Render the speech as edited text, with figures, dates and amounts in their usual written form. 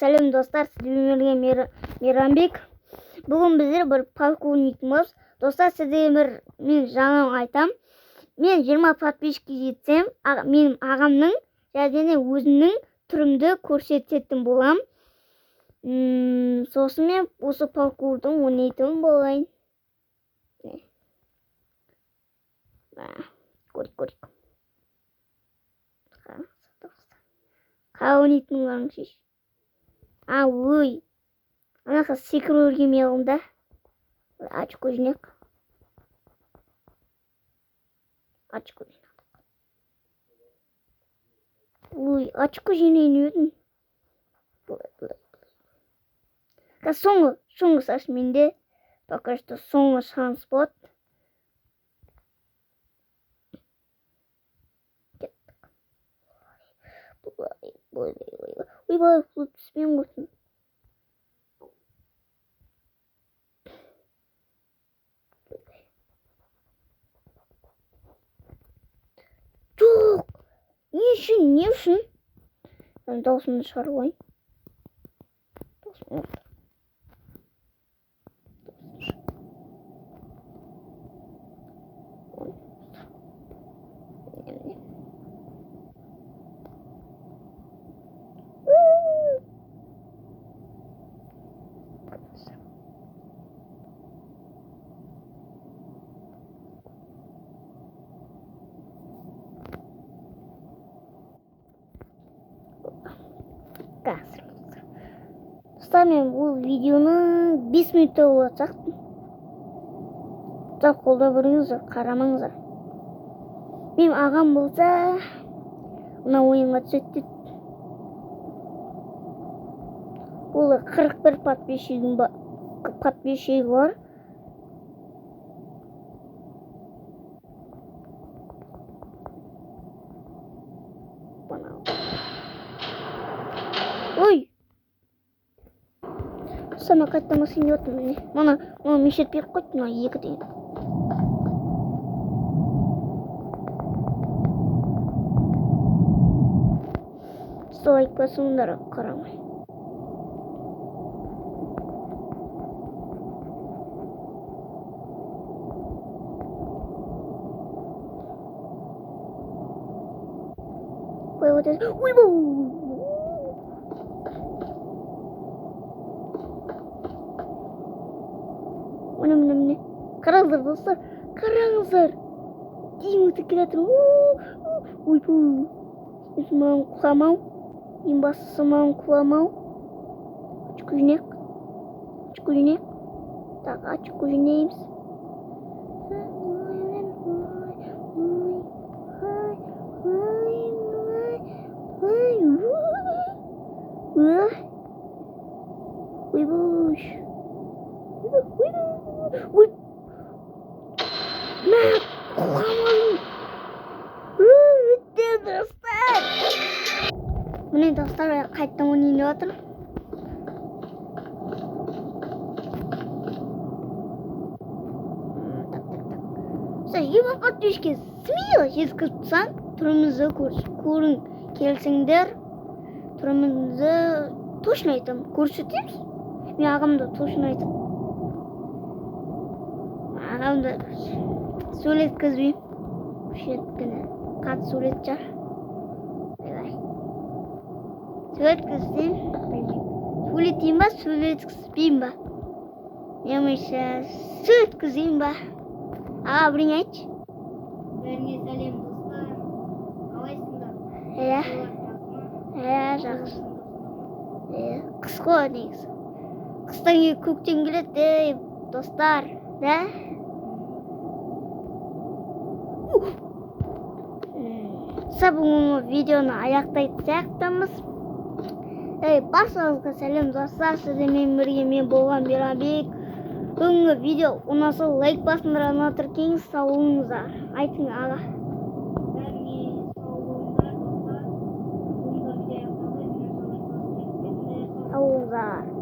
Сәлем, достар, сіздермен бірге Мейрамбек. Бүгін біздер бір паркур ойнайтын боламыз. Достар, сіздерге бір мен жаңа айтам. Мен 20 подписчикке жетсем, менің ағамның және өзімнің түрімді көрсететін болам. Сосын мен осы паркурды ойнайтын болайын. Көрейік, көрейік. Қалай ойнайтыныңдарың шеш. А, ой. Анақа секіру үйренбей қалдым да. Очко жинайық. Очко жинадық. Ой, очко жинайын едім. Былай, былай, былай. Қазір соңғы шанс менде. Пока что соңғы шанс болады. Кеттік. Былай, былай, былай. Ойбай, құлап түспей қойсын. Жоқ. Не үшін, не үшін? Мен даусымды шығарып алайын. Даусым. Міне. Қазір. Достар, мен бұл видеоны 5 минутта болатын сияқты. Достар, қолдау беріңіздер, қарамаңыздар. Менің ағам болса, мына ойынға түседі дейді. Ол 41 подписчигі бар. Мынау. Ой! Достар, мен қайтадан басайын деп отырмын, міне. Мына мешет беріп қойды, мына екі деген. Достар, лайк басыңдар, қарамай. Ой, вот это. Ой, бу! Міне, міне, міне. Қараңыздар, достар, қараңыздар. Дейін өтіп келе жатыр. Ойбу. Маған құламау. Ең бастысы маған құламау. Очко жинайық. Очко жинайық. Так, очко жинаймыз. Ойбуш. Ой. Мә, құламадым. Бітті, достар. Міне, достар, қайтадан ойнайын деп жатырмын. Так, так, так. Достар, 20 подписчикке смело жеткізіп тастаң, түрімізді көрің келсеңдер, түрімізді точно айтамын, көрсетеміз. Мен ағамды точно айтамын. Ағамды сөйлеткізбеймін. Өйткені қатты сөйлетіп шығар. Ойбай. Сөйлеткізсем, білмеймін. Сөйлетейін ба, сөйлеткізбеймін ба? Мен ойымша сөйлеткізейін ба? Аға, бірдеңе айтшы. Бәріңе сәлем, достар. Қалайсыңдар? Иә, Қалар жақсы ма? иә, жақсы. Иә, қыс қой негізі. Қыстан кейін көктем келеді, ей, достар, да? Достар, бүгінгі видеоны аяқтайтын сияқтымыз. Ей, баршаңызға сәлем, достар, сіздермен бірге мен болған Мейрамбек. Бүгінгі видео ұнаса лайк басыңдар, ұнатыр тіркеңіз, сау болыңыздар. Айтың, аға. Бәріңе сау болыңдар, достар. Бүгінгі видео аяқталды. Сау болыңыздар.